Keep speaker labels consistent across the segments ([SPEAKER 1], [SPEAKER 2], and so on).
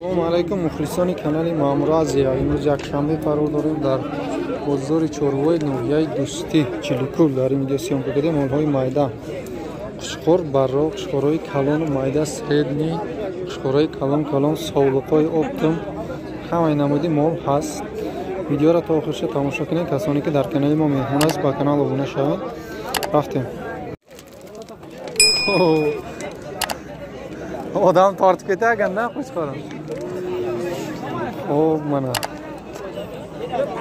[SPEAKER 1] Салому алайкум мухлисони канали Маъмур Азия. Имрӯз якшанбе қарор дорем дар бозори чорвои ноҳияи Дӯстӣ Чиликул. Дар ин видео съёмка кардем молҳои майда, қушқор, барро, қушқорҳои калону майда, средний, қушқорҳои калон калон, совлуқҳои оптом, ҳамаи намуди мол ҳаст. Видеоро то охирша тамошо кунед. Касоне ки дар канали мо меҳмон аст, ба канал обуна шаванд. Рафтем. Odam tortib ketarkan-da qo'chqorim. Xo'p, mana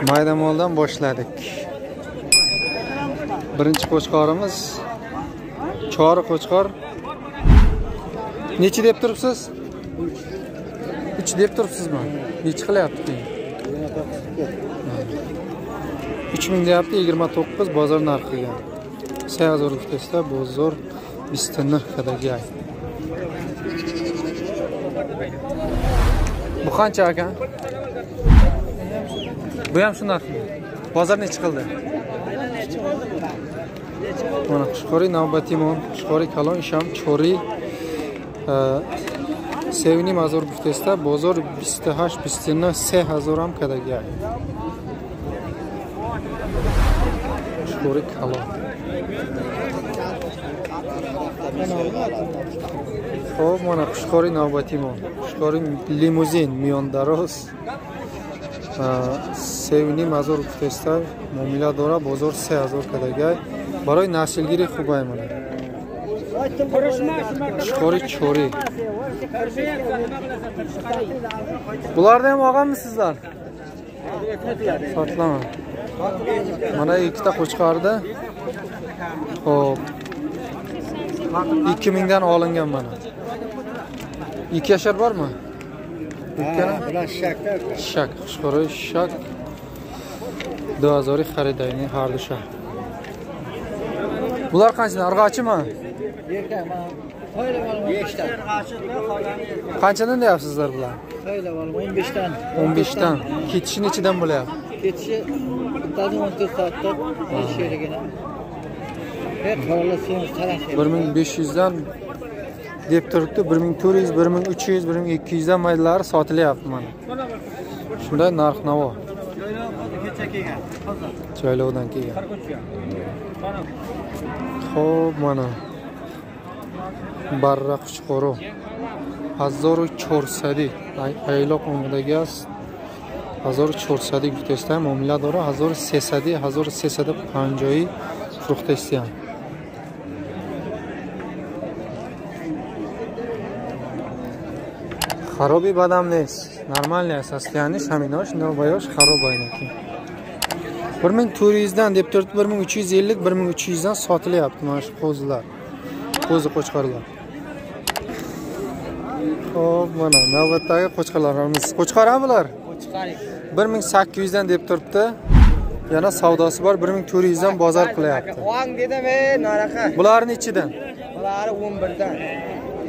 [SPEAKER 1] mayda moldan boshladik. Birinchi qo'chqorimiz chori qo'chqor. Necha deb turibsiz? 3 deb turibsizmi? Necha qilyapti keyin? 3000 deyapti, 29 bozor narxiga. 3000 rupesda bozor 29 kadagi. Bu qancha aka? Bu ham shu narxmi? Bozor necha qildi? Mana qushqori navbatimon, qushqori kalon isham chori 3.5 hazor guftesta, bozor 28 29 3000 ham kadaga. Qushqori kalon. Xo'p, mana qushqori navbatimon, qushqori limuzin miyondaroz 3.5 hazor guftesta, muomila дора, бозор 3000 кадагай. Барои наслгирӣ хубай мана. Qushqori chori. Bularni ham olganmisizlar? Sotilama. Mana ikkita qo'chqorda. Xo'p. 2000 dan olingan mana. 2 yashar bormi? Ikkala? Shak, qushqori shak. 2000 xaridayni har dusha. Bular qanchadan? Urg'ochimi? Qanchadan deyapsizlar bular?
[SPEAKER 2] 15 dan.
[SPEAKER 1] 15 dan. Ketishi nechidan bo'lyapti?
[SPEAKER 2] Ketishi bittasi 14 soatda sherigini.
[SPEAKER 1] 1500 dan deb turibdi. 1400, 1300, 1200 dan maydalari sotilyapti mana. Shunday narx-navo. Joylovdan kelgan. Xo'p, mana barra quchqori 1400 ayloq o'ngidagi ast 1400 guftesta muomila dora, 1300 1350 фурӯхтаистиям. Хароби бадам нест, нормальный аст. Состояние ҳаминош, новаёш хароб айнаки. 1400 dan deb turibdi, 1350, 1300 dan sotilyapti mana shu qo'zilar. Qo'zi qo'chqorlar. Xo'p, mana navbatdagi qo'chqorlarimiz. Qo'chqor bular?
[SPEAKER 2] Qo'chqor.
[SPEAKER 1] 1800 dan deb turibdi. Yana savdosi bor, 1400 dan bozor qilyapti.
[SPEAKER 2] O'ng dedim, ey, naraqa.
[SPEAKER 1] Bularning ichidan?
[SPEAKER 2] Bulari 11 dan.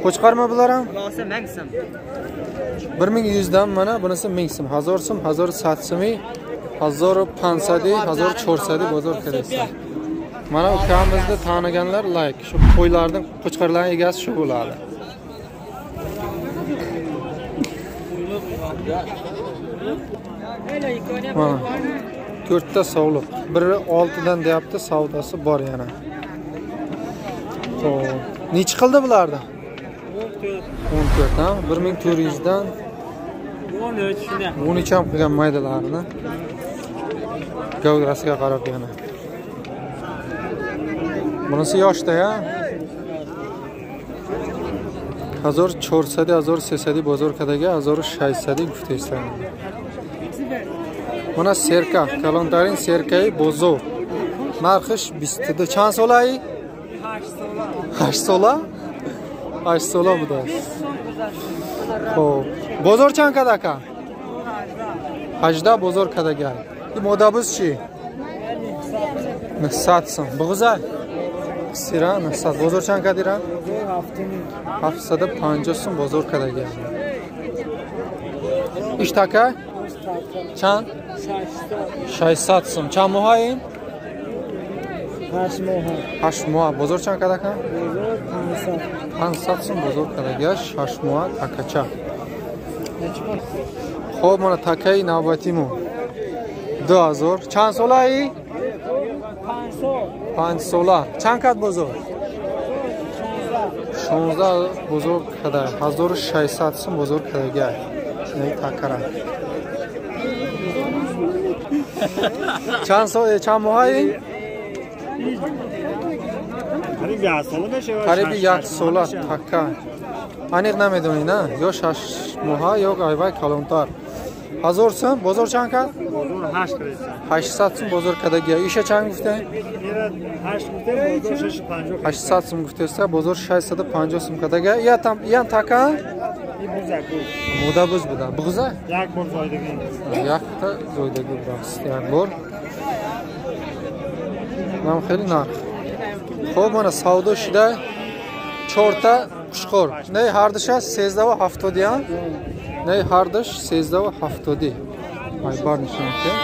[SPEAKER 1] Qo'chqormi bular ham?
[SPEAKER 2] Bunisi 1000 so'm.
[SPEAKER 1] 1100 dan mana bunisi 1000 so'm, 1000 so'm, 1100 so'm, 1500, 1400 bozor qilyapti. Mana ukamizni taniganlar like. Shu qo'ylarning, qo'chqorlarning egasi shu bo'ladi. Mana 4 ta sovliq. Biri 6 dan deyapti, savdosi bor yana. Xo'p, necha qildi bularni? 14 ha, 1400 dan
[SPEAKER 2] 13 dan.
[SPEAKER 1] 13 ham qilgan maydalarini. Gavdasiga qarab yana. Bunisi yoshda ya. 1400, 1300 bozor kadaga, 1600 guftaysan. Mana serka, kalontarin serkai bozor. Narxi 22. Chand solai? 8 sola. 8 sola budast. Xo'p, bozor chand kada aka? 18 bozor kadaga. Modabuz chi? 900 so'm. Bug'uzay? Sira 900. Bozor chand kadira? 750 so'm bozor kadaga. Ishtaka? Chand? 600 so'm. Chand moha in?
[SPEAKER 2] 8 moha.
[SPEAKER 1] 8 moha. Bozor chand kadaka?
[SPEAKER 2] Bozor 500.
[SPEAKER 1] 500 so'm bozor kadaga 6 moha takacha. Хоб, мана такаи навбатимон 2000. Чанд солаи? 5 сола. Чанд кад бозор? 16 бозор када. 1600 сум бозор кадагай. Инаи такара. Чанд сол, чанд моҳаи? Қариби як сола така. Аниқ намедонӣ, на? Ё 6 моҳа, ё айвай калонтар. 1000 сум, бозор чанд кард? 800 сум бозор кардагия. Иша чанд гуфтем? 800 сум гуфтеста, бозор 650 сум кардагия. Иям така? Мода буз буда. Буғза?
[SPEAKER 3] Як бор зойдагӣ.
[SPEAKER 1] Якта зойдагӣ будааст. Як бор. Нам хеле нарх. Хоб, мана савдо шуда 4та қушқор. Не ҳардуш аст 13.70, не ҳардуш 13.70. Ай бар нишон медиҳем.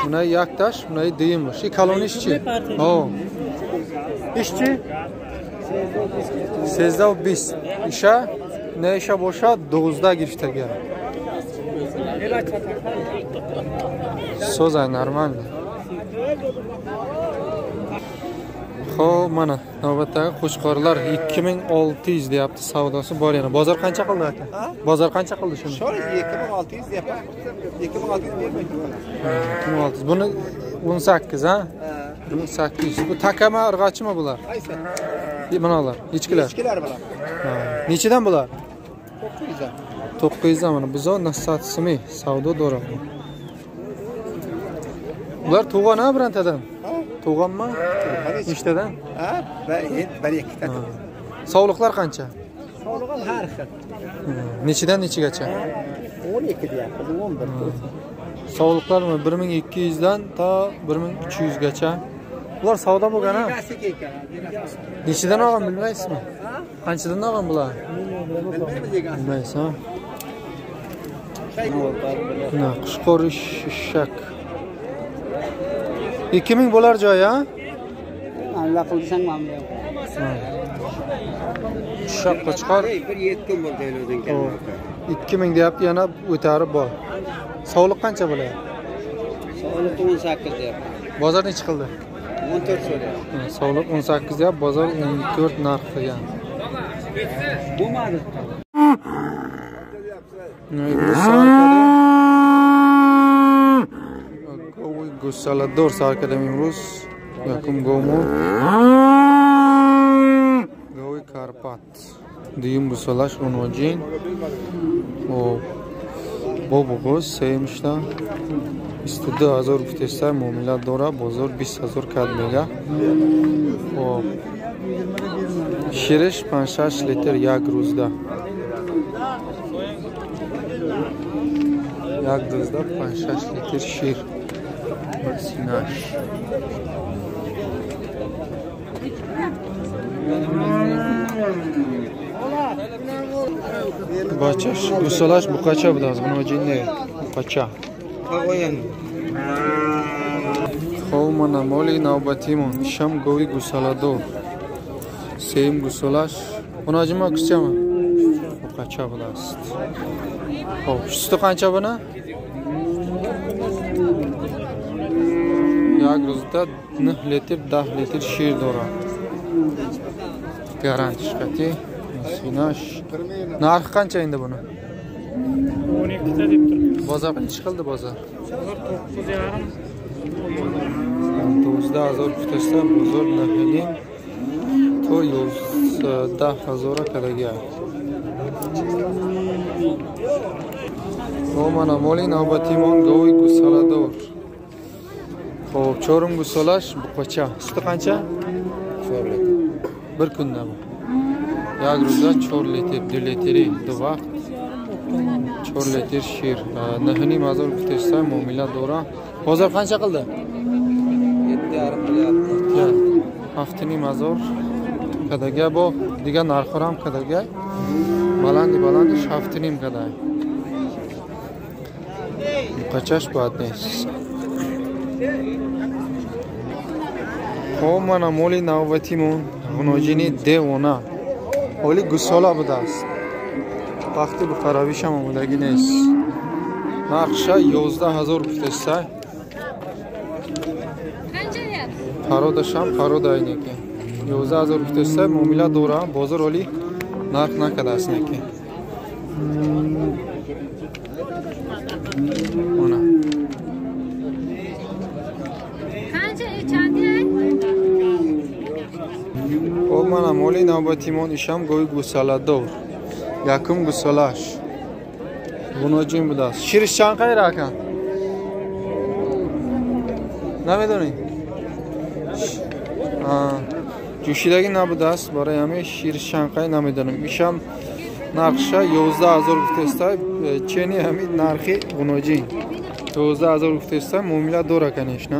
[SPEAKER 1] Мунаи якташ, мунаи дуюмаш. И калониш чи? О. Иш чи? 13.20. Иша не иша бошад 12 гирифтагия. Созай нормально. Хоб, mana navbatdagi qo'chqorlar 2600 deyapti, savdosi bor yana. Bozor qancha qildi aka? Bozor qancha qildi shuni?
[SPEAKER 2] 2600 deyapti. 2600 bermaydi.
[SPEAKER 1] 2600. Buni 18, ha? 1800. Bu takama, irg'achimi bular?
[SPEAKER 2] Qaysi?
[SPEAKER 1] Manalar, echkilar.
[SPEAKER 2] Echkilar bular.
[SPEAKER 1] Ha. Nechidan bular?
[SPEAKER 2] 900 dan.
[SPEAKER 1] 900 dan mana bizon 900 so'm savdo do'roq. Bular tug'an ha birontadan? Tug'anmi? Nechtadan?
[SPEAKER 2] Ha, bir ikkita.
[SPEAKER 1] Sovliqlar qancha?
[SPEAKER 2] Sovliq ham har xil.
[SPEAKER 1] Nechidan nechigacha?
[SPEAKER 2] 12 deyapti, 11.
[SPEAKER 1] Sovliqlar 1200 dan to 1300 gacha. Bular savdo bo'lgan ha? Nechidan olgan bilmaysizmi? Qanchadan olgan bular?
[SPEAKER 2] Bilmaymiz ekan.
[SPEAKER 1] Bilmaysiz ha? Na, qushqor eshak. 2000 bo'lar joyi ha?
[SPEAKER 2] Alla qilsang mana.
[SPEAKER 1] Eshak qo'chqor
[SPEAKER 2] bir 7 kun bo'ldi o'zing kelgan.
[SPEAKER 1] 2000 deyapti, yana o'tari bor. Sovliq qancha bo'ladi?
[SPEAKER 2] Sovliq 18 deyapti.
[SPEAKER 1] Bozor necha qildi?
[SPEAKER 2] 14 so'rayapti.
[SPEAKER 1] Sovliq 18 deyapti, bozor 14 narx qilgan.
[SPEAKER 2] Bo'lmadi.
[SPEAKER 1] Гӯсаладор сар кардем имрӯз. Якум говмо гови Карпат, дуюм гӯсалаш Уноҷин, бо буғоз сеюмшта 22 000 гуфтеста, муомила дора, бозор 20 000 кад мега. Шириш 5-6 литр як рӯзда. Як рӯзда 5-6 литр шир. Синаш. Бачаш гӯсалаш буқача будааст, ғуноҷин не, буқача. Хоб, мана моли навбатимон ишам гови гӯсаладор. Сеюм гӯсалаш ғуноҷинма кусчама? Буқача будааст. Хоб, суту қанча буна? Як рӯзда 9 литр, 10 литр шир дорад. Гарантишқати синаш. Нархи qancha endi buni?
[SPEAKER 3] 12 ta deb turibmiz.
[SPEAKER 1] Bozor qancha qildi bozor?
[SPEAKER 3] Bozor 9,5.
[SPEAKER 1] 12 000 guftasida, bozor 9,5 то 11 000 кадаги. О, мана моли навбатимон гови гӯсаладор. Хоб, чорум гӯсалаш буқача. Сути qancha?
[SPEAKER 2] 4 литр.
[SPEAKER 1] Bir kunda bu. Як рӯза 4 литр, 2 литри, ду вақт 4 литр шир. 9,5 000 гуфтеста, муомила дора. Бозор qancha qildi?
[SPEAKER 2] 7,5 qilyapti.
[SPEAKER 1] 7,5 000 кадага, бо дигар нархҳоро ҳам кадага. Баланди баландиш 7,5 кадай. Буқачаш бад нест. Хоб, мана моли навбатимон ғуноҷини девона. Оли гӯсола будааст. Вақти бухаравишам омодагӣ нест. Нархша 11 000 гуфтеста. Пародашам парода инеки. 11 000 гуфтеста, муомила дора, бозор оли нарх накардааст неки. Она. Хоб, манам оли навбатимон ишам гови гусаладор. Якум гусалаш. Гуноҷин будааст. Шириш чанд қайра ака? Намедонӣ? Ҷӯшидагӣ набудааст, барои ҳамин шириш чанд қай намедонам. Ишам нархша 11 000 гуфтеста, чени ҳамин нархи гуноҷин. 11 000 гуфтеста, муомила дора, конечно.